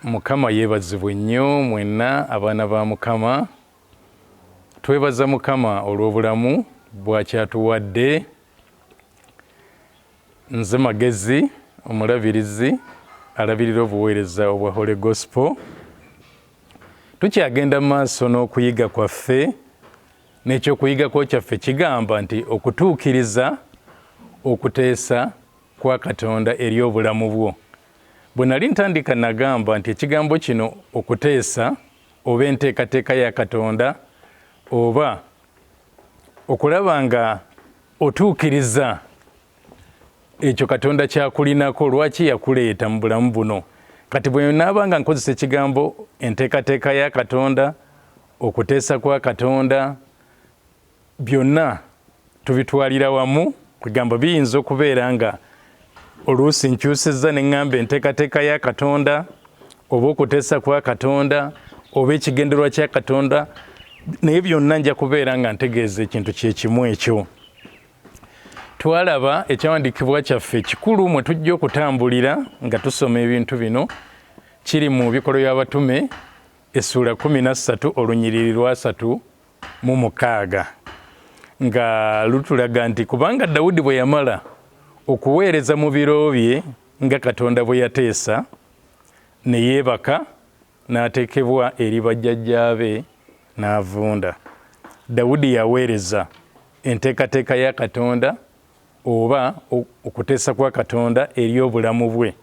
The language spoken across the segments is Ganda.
Mukama yeebazibwe nnyo mwenna abaana ba Mukama. Twebaza Mukama olw'obulamu bw'akyatuwadde. Nze Magezi omulabirizi alabirira obuweereza obwa Holy Gospel. Tukyagenda mu maaso n'okuyiga kwaffe n'ekyokuyigako kyaffe kigamba nti okutuukiriza okuteesa kwa Katonda eri obulamu bwo. Bwe nali ntandika nagamba nti ekigambo kino okuteesa oba enteekateeka ya Katonda oba okulaba nga otuukiriza ekyo Katonda kyakulinako, lwaki yakuleeta mu bulamu buno. Kati bwe naaba nga nkozesa ekigambo enteekateeka ya Katonda, okuteesa kwa Katonda, byonna tubitwalira wamu, kwegamba biyinza okubeera nga oluusi nkyusizza ne ŋŋamba enteekateeka ya Katonda oba okuteesa kwa Katonda oba ekigendererwa kya Katonda, naye byonna nja kubeera nga ntegeeza ekintu kye kimu ekyo. Twalaba ekyawandiikibwa kyaffe ekikulu mwe tujja okutambulira nga tusoma ebintu bino kiri mu Bikolwa by'Abatume essuula 13 olunyiriri lwasatu mu mukaaga nga lutulaga nti kubanga Dawudi bwe yamala okuweereza mu biro bye nga Katonda bwe yateesa, ne yeebaka n'ateekebwa eri bajjajjaabe n'avunda. Dawudi yaweereza enteekateeka ya Katonda oba okuteesa kwa Katonda eri obulamu bwe.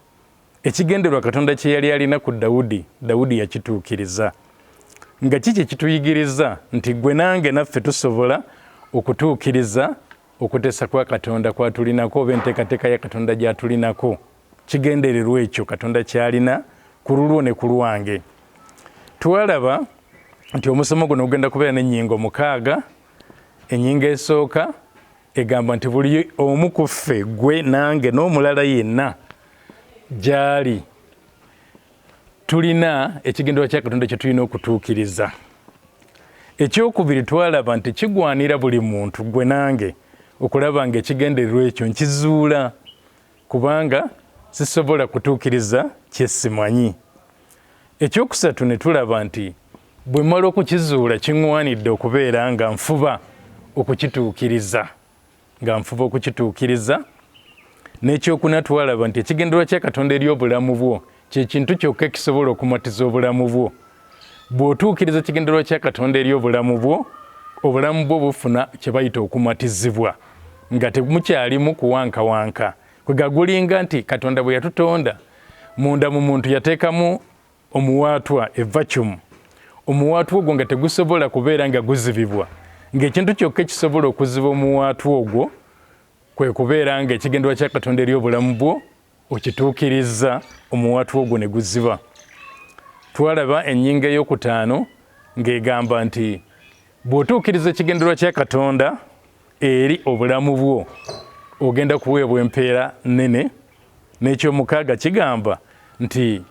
Ekigendererwa Katonda kye yali alina ku Dawudi, Dawudi yakituukiriza. Nga kiki ekituyigiriza nti ggwe nange naffe tusobola okutuukiriza okuteesa kwa Katonda kwatulinako oba enteekateeka ya Katonda gy'atulinako. Kigendererwa ekyo Katonda ky'alina ku lulwo ne ku lwange. Twalaba nti omusomo guno gugenda kubeera n'ennyingo mukaaga. Ennyingo esooka egamba nti buli omu ku ffe, ggwe nange n'omulala yenna gy'ali, tulina ekigendererwa kya Katonda kye tulina okutuukiriza. Ekyokubiri, twalaba nti kigwanira buli muntu, ggwe nange, okulaba ng'ekigendererwa ekyo nkizuula, kubanga sisobola kutuukiriza kye simanyi. Ekyokusatu, ne tulaba nti bwe mmala okukizuula kiŋŋwanidde okubeera nga nfuba okukituukiriza, nga nfuba okukituukiriza. N'ekyokuna, twalaba nti ekigendererwa kya Katonda eri obulamu bwo kye kintu kyokka ekisobola okumatiza obulamu bwo. Bw'otuukiriza ekigendererwa kya Katonda eri obulamu bwo, obulamu bwo bufuna kye bayita okumatizibwa, nga temukyalimu kuwankawanka. Kwega gulinga nti Katonda bwe yatutonda, munda mu muntu yateekamu omuwaatwa, a vacuum. Omuwaatwa ogwo nga tegusobola kubeera nga guzibibwa, ng'ekintu kyokka ekisobola okuziba omuwaatwa ogwo kwe kubeera ng'ekigendererwa kya Katonda eri obulamu bwo okituukirizza, omuwaatwa ogwo ne guziba. Twalaba ennyingo ey'okutaano ng'egamba nti bw'otuukiriza ekigendererwa kya Katonda eri obulamu bwo, ogenda kuweebwa empeera nnene. N'ekyomukaaga kigamba nti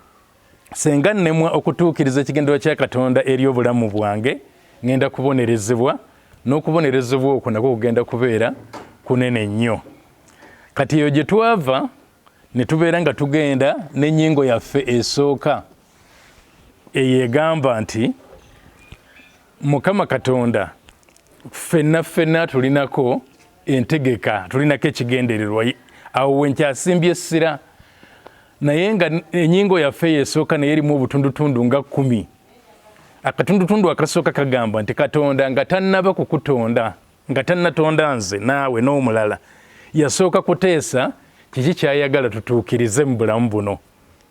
senga nnemwa okutuukiriza ekigendererwa kya Katonda eri obulamu bwange, ŋŋenda kubonerezebwa, n'okubonerezebwa okwo nakwo kugenda kubeera kunene nnyo. Kati eyo gye twava ne tubeera nga tugenda n'ennyingo yaffe esooka eyo egamba nti Mukama Katonda ffenna ffenna tulinako entegeka, tulinako ekigendererwa. Awo we nkyasimbye essira, naye nga ennyingo yaffe eyo esooka naye erimu obutundutundu nga 10. Akatundutundu akasooka kagamba nti Katonda nga tannaba kukutonda, nga tannatonda nze naawe n'omulala, yasooka kuteesa kiki ky'ayagala tutuukirize mu bulamu buno.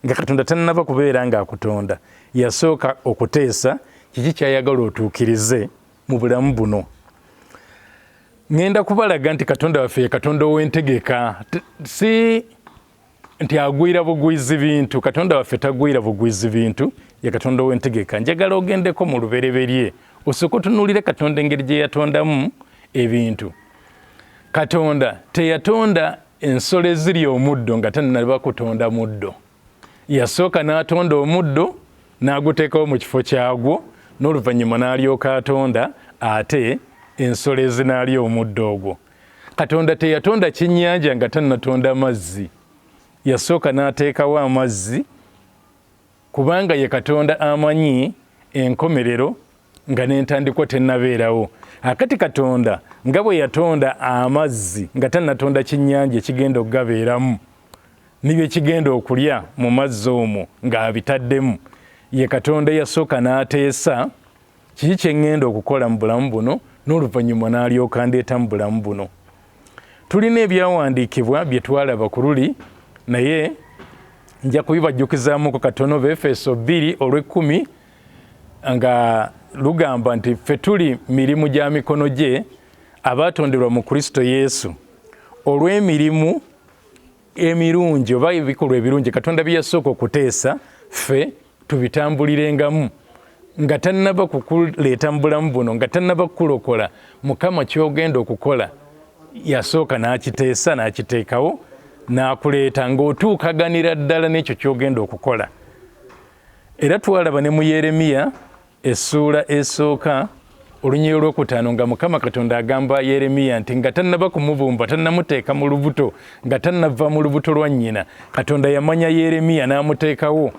Nga Katonda tannaba kubeera ng'akutonda, yasooka okuteesa kiki ky'ayagala otuukirize mu bulamu buno. Ŋŋenda kubalaga nti Katonda waffe ye Katonda ow'entegeka, si nti agwira bugwizi bintu. Katonda waffe tagwira bugwizi bintu, ye Katonda ow'entegeka. Njagala ogendeko mu Lubereberye osooke otunuulire Katonda engeri gye yatondamu ebintu. Katonda teyatonda ensolo ezirya omuddo nga tannaba kutonda muddo. Yasooka n'atonda omuddo n'aguteekawo mu kifo kyagwo, n'oluvannyuma n'alyoka atonda ate ensolo ezinaalya omuddo ogwo. Katonda teyatonda kyennyanja nga tannatonda mazzi. Yasooka n'ateekawo amazzi. Kubanga ye Katonda amanyi enkomerero nga n'entandikwa tennabeerawo. Akati Katonda nga bwe yatonda amazzi nga tannatonda kinnyanja ekigenda okugabeeramu ne bye kigenda okulya mu mazzi omwo ng'abitaddemu, ye Katonda eyasooka n'ateesa kiki kye ŋŋenda okukola mu bulamu buno n'oluvannyuma n'alyoka ndeeta mu bulamu buno. Tulina ebyawandiikibwa bye twalaba ku luli naye nja kubibajjukizaamuko katono. Befeso 2 olw'ekkumi nga lugamba nti ffe tuli mirimu gya mikono gye abaatonderwa mu Kristo Yesu olw'emirimu emirungi oba ebikolwa ebirungi Katonda bye yasooka okuteesa ffe tubitambulirengamu nga tannaba kukuleeta mu bulamu buno, nga tannaba kukulokola. Mukama ky'ogenda okukola yasooka n'akiteesa n'akiteekawo n'akuleeta ng'otuukaganira ddala n'ekyo ky'ogenda okukola. Era twalaba ne mu Yeremiya essuula esooka olunyiriri olwokutaano nga Mukama Katonda agamba Yeremiya nti nga tannaba kumubumba, tannamuteeka mu lubuto, nga tannava mu lubuto lwa nnyina, Katonda yamanya Yeremiya n'amuteekawo,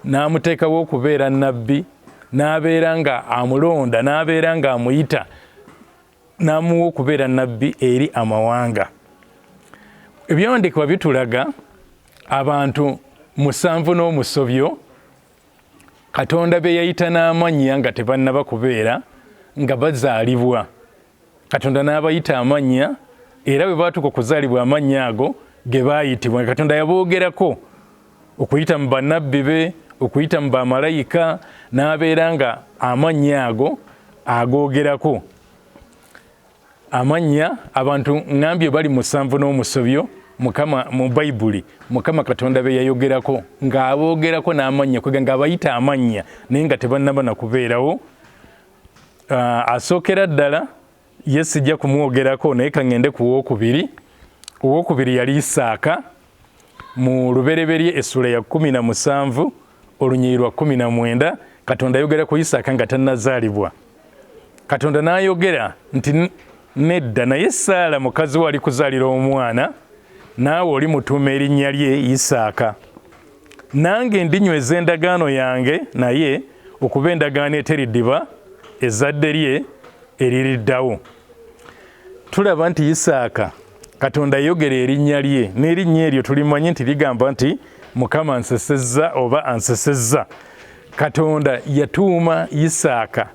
n'amuteekawo okubeera nnabbi, n'abeera nga amulonda, n'abeera nga amuyita, n'amuwa okubeera nnabbi eri amawanga. Ebyawandiikibwa bitulaga abantu musanvu n'omusobyo Katonda be yayita n'amannya nga tebannaba kubeera nga bazaalibwa. Katonda n'abayita amannya, era bwe baatuuka okuzaalibwa amannya ago ge baayitibwa. Katonda yaboogerako okuyita mu bannabbi be, okuyita mu bamalayika, n'abeera nga amannya ago agoogerako. Amannya abantu ŋŋambye bali musanvu n'omusobyo Mukama mu Bayibuli, Mukama Katonda be yayogerako ng'aboogerako n'amannya, kwega ng'abayita amannya naye nga tebannaba na kubeerawo. Asookera ddala ye sijja kumwogerako, naye ka ŋŋende ku wookubiri. Owookubiri yali Isaaka. Mu Lubereberye essuula ya 17 olunyiriri lwa 19, Katonda ayogera ku Isaaka nga tannazaalibwa. Katonda n'ayogera nti, Nedda, naye Saala mukazi wo alikuzaalira omwana, naawe olimutuuma erinnya lye Isaaka. Nange ndinyweza endagaano yange naye okuba endagaano eteridiba ezzadde lye eririddawo. Tulaba nti Isaaka Katonda yayogera erinnya lye, n'erinnya eryo tulimanyi nti ligamba nti Mukama ansesezza oba ansesezza. Katonda yatuuma Isaaka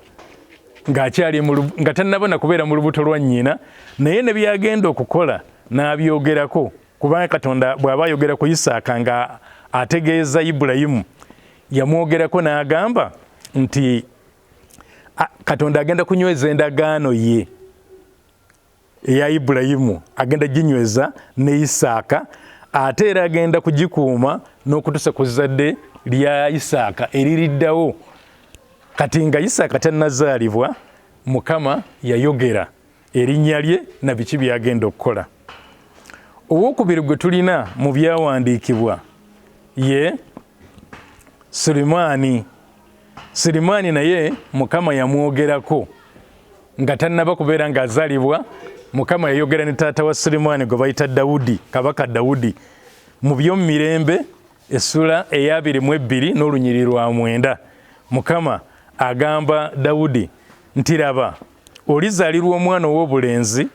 ng'akyali nga tannaba na kubeera mu lubuto lwa nnyina, naye ne by'agenda okukola n'abyogerako, kubanga Katonda bw'aba ayogera ku Isaaka nga ategeeza Ibulayimu, yamwogerako n'agamba nti Katonda agenda kunyweza endagaano ye eya Ibulayimu, agenda ginyweza ne Isaaka, ate era agenda kugikuuma n'okutuusa ku zzadde lya Isaaka eririddawo. Kati nga Isaaka tannazaalibwa, Mukama yayogera erinnya lye na biki by'agenda okukola. Owokubiri gwe tulina mu byawandiikibwa ye Sulemaani. Sulemaani naye Mukama yamwogerako nga tannaba kubeera ng'azaalibwa. Mukama yayogera ne taata wa Sulemaani gwe bayita Dawudi, Kabaka Dawudi, mu By'omumirembe essula ey'abiri mu ebbiri n'olunyiriri lwa mwenda. Mukama agamba Dawudi nti, Laba, olizaalirwa omwana ow'obulenzi,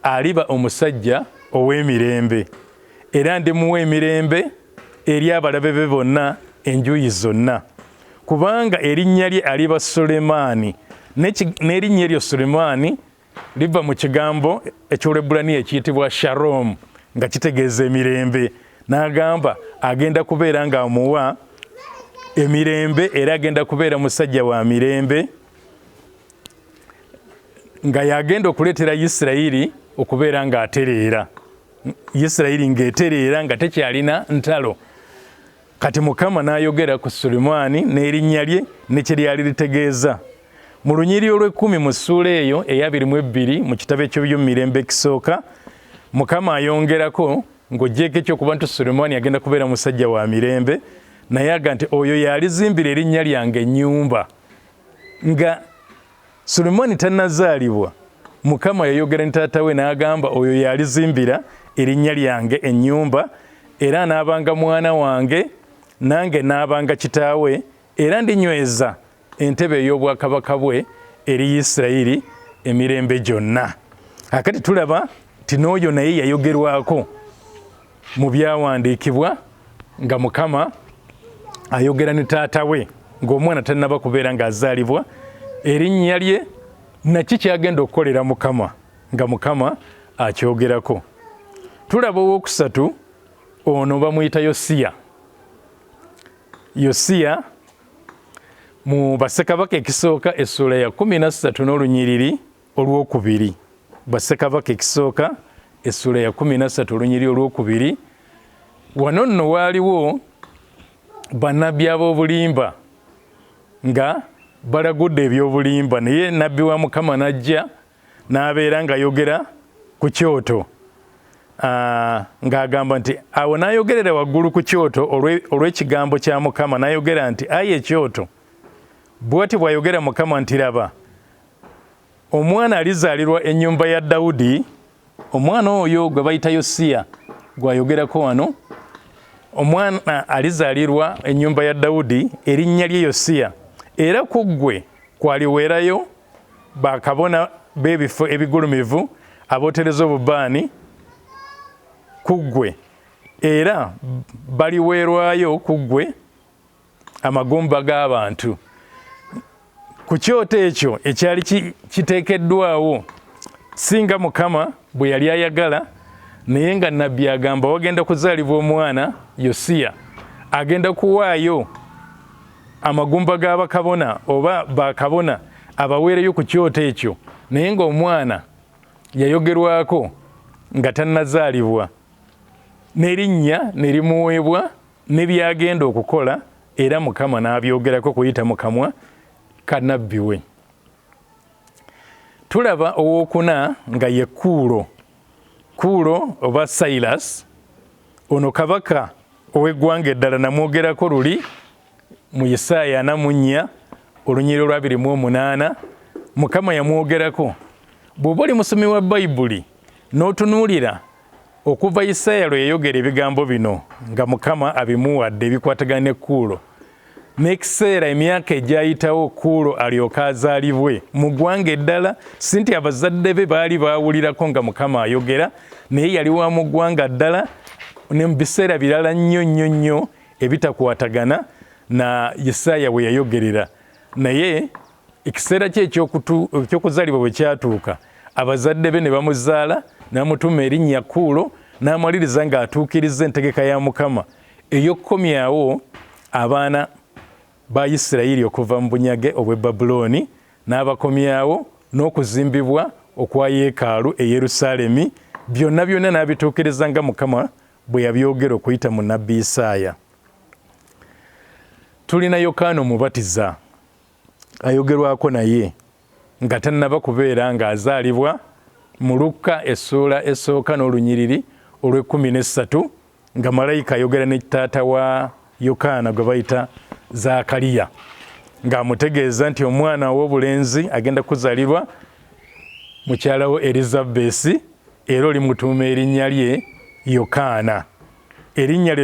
aliba omusajja ow'emirembe, era ndimuwa emirembe eri abalabe be bonna enjuyi zonna, kubanga erinnya lye aliba Sulemaani, n'erinnya eryo Sulemaani liva mu kigambo eky'Olwebbulaniya ekiyitibwa Shalom, nga kitegeeza emirembe. N'agamba agenda kubeera ng'amuwa emirembe, era agenda kubeera musajja wa mirembe, nga y'agenda okuleetera Isirayiri okubeera ng'atereera. Isirayiri ng'etereera nga tekyalina ntalo. Kati Mukama n'ayogera ku Sulemaani n'erinnya lye ne kye lyali litegeeza. Mu lunyiriri olw'ekkumi mu ssuula eyo ey'abiri mu ebbiri mu kitabo eky'Ebyomumirembe ekisooka, Mukama ayongerako ng'oggyeeko eky'okuba nti Sulemaani agenda kubeera musajja wa mirembe, naye aga nti oyo y'alizimbira erinnya lyange ennyumba. Nga Sulemaani tannazaalibwa, Mukama yayogera ne taata we n'agamba, oyo y'alizimbira erinnya lyange ennyumba, era anaabanga mwana wange, nange naabanga kitaawe, era ndinyweza entebe ey'obwakabaka bwe eri Isirayiri emirembe gyonna. Akati tulaba nti n'oyo naye yayogerwako mu byawandiikibwa nga Mukama ayogera ne taata we ng'omwana tannaba kubeera ng'azaalibwa, erinnya lye naki kyagenda okukolera Mukama nga Mukama akyogerako. Tulaba owokusatu ono bamuyita Yosiya. Yosiya mu Bassekabaka ekisooka essuula ya 13 n'olunyiriri olwokubiri. Bassekabaka ekisooka essuula ya 13 olunyiriri olwokubiri. Wano nno waaliwo bannabbi ab'obulimba nga balagudde eby'obulimba, naye nabbi wa Mukama n'ajja n'abeera ng'ayogera ku kyoto, ng'agamba nti awo n'ayogerera waggulu ku kyoto olw'ekigambo kya Mukama, n'ayogera nti ayi ekyoto, bw'ati bw'ayogera Mukama nti laba, omwana alizaalirwa ennyumba ya Dawudi, omwana oyo gwe bayita Yosiya gw'ayogerako wano, omwana alizaalirwa ennyumba ya Dawudi, erinnya lye Yosiya, era ku ggwe kwaliweerayo bakabona b'ebifo ebigulumivu abootereza obubaani ku ggwe, era baliweerwayo ku ggwe amagumba g'abantu. Ku kyoto ekyo ekyali kiteekeddwawo singa Mukama bwe yali ayagala, naye nga nabbi agamba wagenda kuzaalibwa omwana Yosiya, agenda kuwaayo amagumba ga bakabona oba bakabona abaweereyo ku kyoto ekyo, naye ng'omwana yayogerwako nga tannazaalibwa, n'erinnya ne limuweebwa ne by'agenda okukola, era Mukama n'abyogerako kuyita mu kamwa ka nabbi we. Tulaba owokuna nga ye Kuulo. Kuulo oba Silas, ono kabaka ow'eggwanga eddala namwogerako luli mu Isaaya 44 olunyiriri olwa 28, Mukama yamwogerako. Bw'oba oli musomi wa Bayibuli n'otunuulira okuva Isaaya lwe yayogera ebigambo bino nga Mukama abimuwadde ebikwatagana ne Kuulo, n'ekiseera emyaka egyayitawo Kuulo alyoke azaalibwe mu ggwanga eddala, si nti abazadde be baali baawulirako nga Mukama ayogera, naye yali wa mu ggwanga ddala ne mu biseera birala nnyo nnyo nnyo ebitakwatagana na Isaaya bwe yayogerera. Naye ekiseera kye eky'okuzaalibwa bwe kyatuuka, abazadde be ne bamuzaala, n'amutuuma erinnya Kuulo, n'amaliriza ng'atuukirizza entegeka ya Mukama ey'okukomyawo abaana ba Isirayiri okuva mu bunyage obw'e Babulooni, n'abakomyawo n'okuzimbibwa okwa yeekaalu e Yerusaalemi, byonna byonna n'abituukiriza nga Mukama bwe yabyogera okuyita mu nnabbi Isaaya. Tulina Yokaana Omubatiza ayogerwako naye nga tannaba kubeera ng'azaalibwa mu Lukka essuula esooka n'olunyiriri olw'ekkumi n'essatu, nga malayika ayogera ne taata wa Yokaana gwe bayita Zaakaliya, ng'amutegeeza nti omwana ow'obulenzi agenda kuzaalibwa mukyala wo Erizabeesi, era olimutuuma erinnya lye Yokaana. Erinnya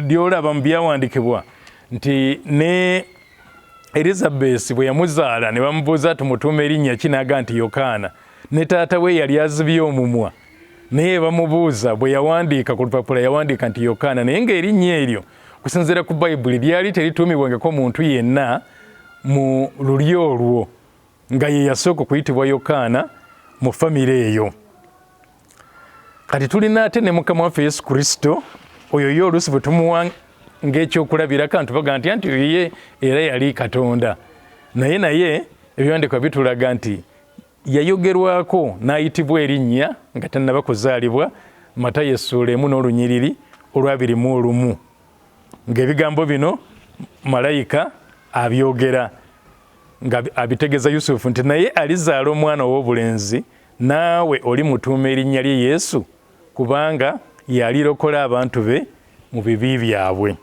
ly'olaba mu byawandiikibwa nti ne Erizabeesi bwe yamuzaala ne bamubuuza tumutuuma erinnya ki, n'agamba nti Yokaana. Ne taata we yali azibye omumwa, naye bamubuuza bwe yawandiika ku lupapula yawandiika nti Yokaana, naye ng'erinnya eryo okusinziira ku Bayibuli lyali terituumibwangako muntu yenna mu lulyo olwo, nga ye yasooka okuyitibwa Yokaana mu famire eyo. Kati tulina ate ne Mukama waffe Yesu Kristo, oyo ye oluusi bwe tumuwa ng'ekyokulabirako nti baga nti anti oyo ye era yali Katonda, naye ebyawandiikibwa bitulaga nti yayogerwako n'ayitibwa erinnya nga tannaba kuzaalibwa, Matayo essuula 1 n'olunyiriri olwabiri mu olumu, ng'ebigambo bino malayika abyogera nga abitegeza Yusufu nti naye alizaala omwana ow'obulenzi, naawe olimutuuma erinnya lye Yesu, kubanga yalirokola abantu be mu bibi byabwe.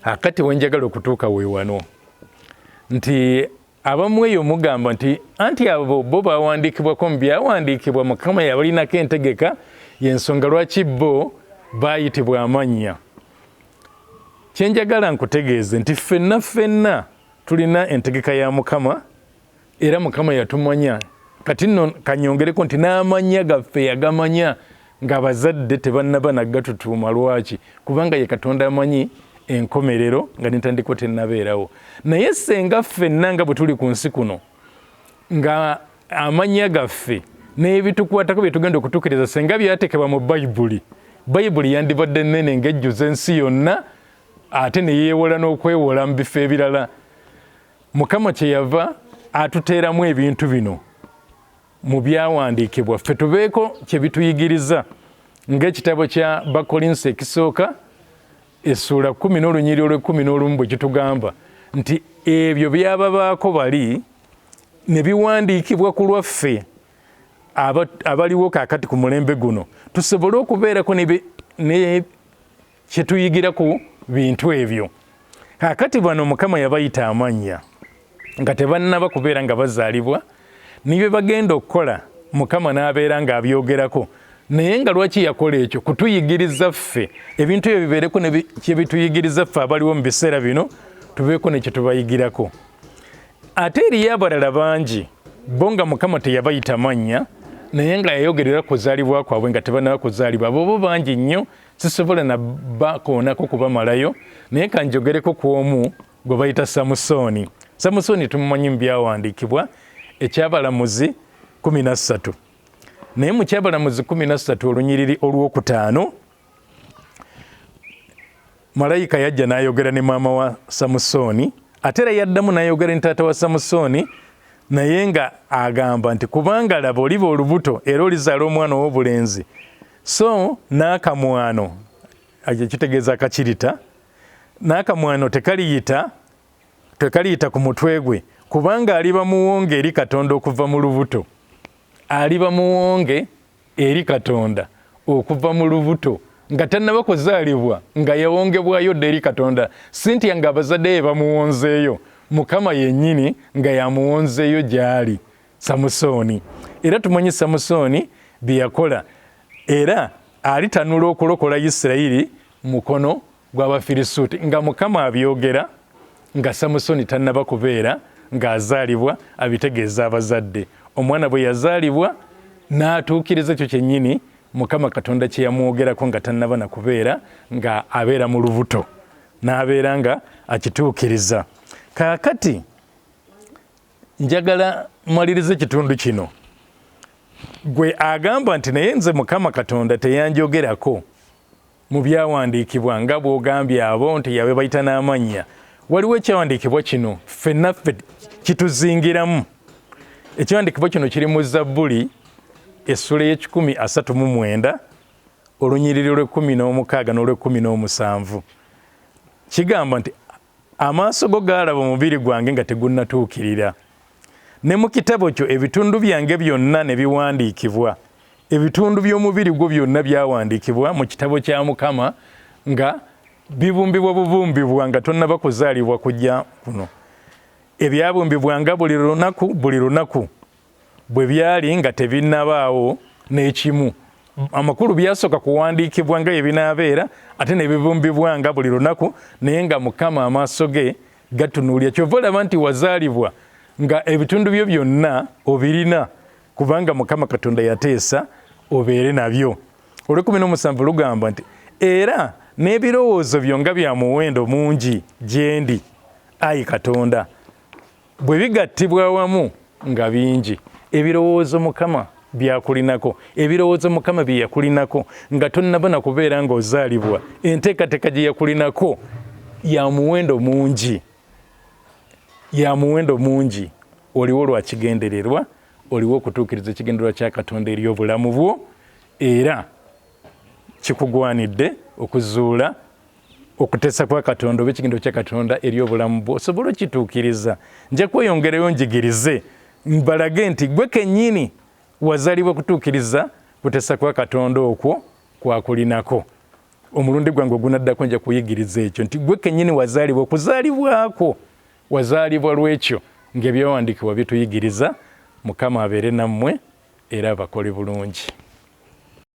Akati we njagala okutuuka we wano nti abamu eyo mugamba nti anti abo bo bawandiikibwako mu byawandiikibwa, Mukama yabalinako entegeka, y'ensonga lwaki bo baayitibwa amannya. Kye njagala nkutegeeze nti ffenna ffenna tulina entegeka ya Mukama, era Mukama yatumanya. Kati nno kanyongereko nti n'amannya gaffe yagamanya ng'abazadde tebannaba naggatutuuma. Lwaki? Kubanga ye Katonda amanyi enkomerero nga n'entandikwa tennabeerawo. Naye senga ffenna nga bwe tuli ku nsi kuno, nga amannya gaffe n'ebitukwatako bye tugenda okutuukiriza senga byatekebwa mu Bayibuli, Bayibuli yandibadde nnene ng'ejjuza ensi yonna, ate ne yeewola n'okwewola mu bifo ebirala. Mukama kyeyava atuteeramu ebintu bino mu byawandiikibwa ffe tubeeko kye bituyigiriza, ng'ekitabo kya Bakolinso ekisooka essuula 10 n'olunyiriri olw'ekkumi n'olumu bwe kitugamba nti ebyo byababaako bali ne biwandiikibwa ku lwaffe abaliwo kaakati ku mulembe guno, tusobole okubeerako ne kye tuyigira ku bintu ebyo. Kaakati bano Mukama yabayita amannya nga tebannaba kubeera nga bazaalibwa, ne bye bagenda okukola Mukama n'abeera ng'abyogerako. Naye nga lwaki yakola ekyo? Kutuyigiriza ffe ebintu ebyo bibeereko ne kye bituyigiriza ffe abaliwo mu biseera bino, tubeeko ne kye tubayigirako. Ate eriyo abalala bangi bo nga Mukama teyabayita mannya, naye nga yayogerera kuzaalibwa kwabwe nga tebannaba kuzaalibwa. Abo bo bangi nnyo, sisobola na bakoonako kubamalayo, naye kanjogereko ku omu gwe bayita Samusooni. Samusooni tumumanyi mu byawandiikibwa eky'Abalamuzi 13. Naye mu ky'Abalamuzi 13 olunyiriri olwokutaano, malayika yajja n'ayogera ne maama wa Samusooni, ate era yaddamu n'ayogera ne taata wa Samusooni, naye nga agamba nti kubanga laba oliba olubuto era olizaala omwana ow'obulenzi, so n'akamwano, ekyo kitegeeza akakirita, n'akamwano tekaliyita ku mutwe gwe, kubanga aliba muwonge eri Katonda okuva mu lubuto. Aliba muwonge eri Katonda okuva mu lubuto, nga tannaba kuzaalibwa, nga yawongebwayo dda eri Katonda. Si nti nga abazadde be bamuwonzeeyo, Mukama yennyini nga yamuwonzeeyo gy'ali Samusooni. Era tumanyi Samusooni bye yakola, era alitanula okulokola Isirayiri mukono gw'Abafirisuuti, nga Mukama abyogera nga Samusooni tannaba kubeera ng'azaalibwa, abitegeeza abazadde. Omwana bwe yazaalibwa n'atuukiriza ekyo kyennyini Mukama Katonda kye yamwogerako nga tannaba na kubeera nga abeera mu lubuto, n'abeera nga akituukiriza. Kaakati njagala mmalirize ekitundu kino. Gwe agamba nti naye nze Mukama Katonda teyanjogerako mu byawandiikibwa nga bw'ogambye abo nti yabe bayita n'amannya. Waliwo ekyawandiikibwa kino ffenna ffe kituzingiramu. Ekyawandiikibwa kino kiri mu Zabbuli essula ey'ekikumi asatu mu mwenda olunyiriri olw'ekkumi n'omukaaga n'olw'ekkumi n'omusanvu. Kigamba nti amaaso go gaalaba omubiri gwange nga tegunnatuukirira, ne mu kitabo kyo ebitundu byange byonna ne biwandiikibwa. Ebitundu by'omubiri gwo byonna byawandiikibwa mu kitabo kya Mukama nga bibumbibwa bubumbibwa nga tonnaba kuzaalibwa kujja kuno, ebyabumbibwanga buli lunaku buli lunaku bwe byali nga tebinnabaawo n'ekimu. Amakulu byasooka kuwandiikibwa nga bye binaabeera, ate ne bibumbibwa nga buli lunaku, naye nga Mukama amaaso ge gatunuulira. Kyova olaba nti wazaalibwa nga ebitundu byo byonna obirina, kubanga Mukama Katonda yateesa obeere nabyo. Olw'ekkumi n'omusanvu lugamba nti era n'ebirowoozo byo nga bya muwendo mungi gye ndi, ayi Katonda, bwe bigattibwa awamu nga bingi. Ebirowoozo Mukama byakulinako, ebirowoozo Mukama bye yakulinako nga tonnaba na kubeera ng'ozaalibwa, enteekateeka gye yakulinako ya muwendo mungi, ya muwendo mungi. Oliwo lwa kigendererwa, oliwo okutuukiriza ekigendererwa kya Katonda eri obulamu bwo, era kikugwanidde okuzuula okuteesa kwa Katonda oba ekigendererwa kya Katonda eri obulamu bwo osobole okituukiriza. Nja kweyongerayo njigirize mbalage nti gwe kennyini wazaalibwa kutuukiriza kuteesa kwa Katonda okwo kwakulinako. Omulundi gwange ogunaddako nja kuyigiriza ekyo nti gwe kennyini wazaalibwa, okuzaalibwakwo wazaalibwa lw'ekyo ng'ebyawandiikibwa bituyigiriza. Mukama abeere nammwe era abakole bulungi.